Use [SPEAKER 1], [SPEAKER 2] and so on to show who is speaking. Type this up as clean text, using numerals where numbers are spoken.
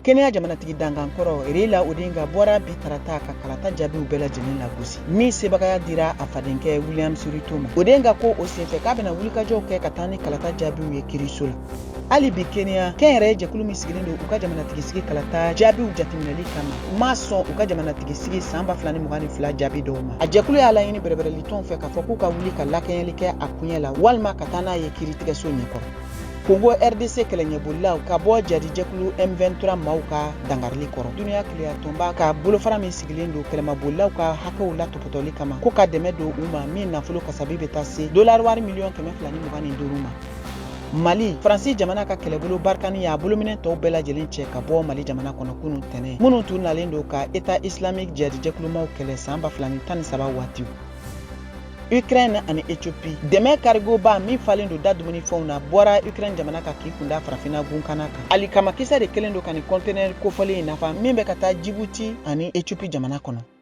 [SPEAKER 1] Kenya jamanatigi dankan kɔrɔ Raila Odinga bɔra bi tarata ka kalata jaabiw bɛɛ lajɛlen lagosi, min sebagaya dira a fadenkɛ William Ruto ma. Odinga ko o senfɛ k'a bɛna wulikajɔw kɛ ka taa ni kalata jaabiw ye kiriso la. Hali bi Kenya, kɛnyɛrɛye jɛkulu min sigilen don u ka jamanatigisigi kalata jaabiw jateminɛli kama, ma sɔn u ka jamanatigisigi san 2022 jaabi dɔw ma. A jɛkulu y'a laɲini bɛrɛbɛrɛlitɔnw fɛ k'a fɔ k'u ka wuli ka lakɛɲɛli kɛ a koɲɛ la walima ka taa n'a ye kiritigɛso ɲɛkɔrɔ. Kongo RDC kɛlɛɲɛbolilaw ka bɔ jadijɛkulu M23 maaw ka dangarili kɔrɔ. Duniya kelenyatɔnba ka bolofara min sigilen don kɛlɛmabolilaw ka hakɛw latɔpɔtɔli kama, ko ka dɛmɛ don u ma min nafolo kasabi bɛ taa se dolari wari miliyɔn 225 ma. Mali, Faransi jamana ka kɛlɛbolo Barkhane y'a bolominɛ tɔw bɛɛ lajɛlen cɛ ka bɔ Mali jamana kɔnɔ kunun tɛnɛ, minnu tun nalen don ka État islamique jadijɛkulumaw kɛlɛ san 2013 waatiw. Ukraine ani Ethiopie, dɛmɛ karigoba min falen don da dumunifɛnw na bɔra Ukraine jamana kan k'i kunda farafinna gunkana kan. Alikamakisɛ de kɛlen don ka nin kɔntenɛri kofɔlen in nafa min bɛ ka taa Djibouti ani Ethiopie jamana kɔnɔ.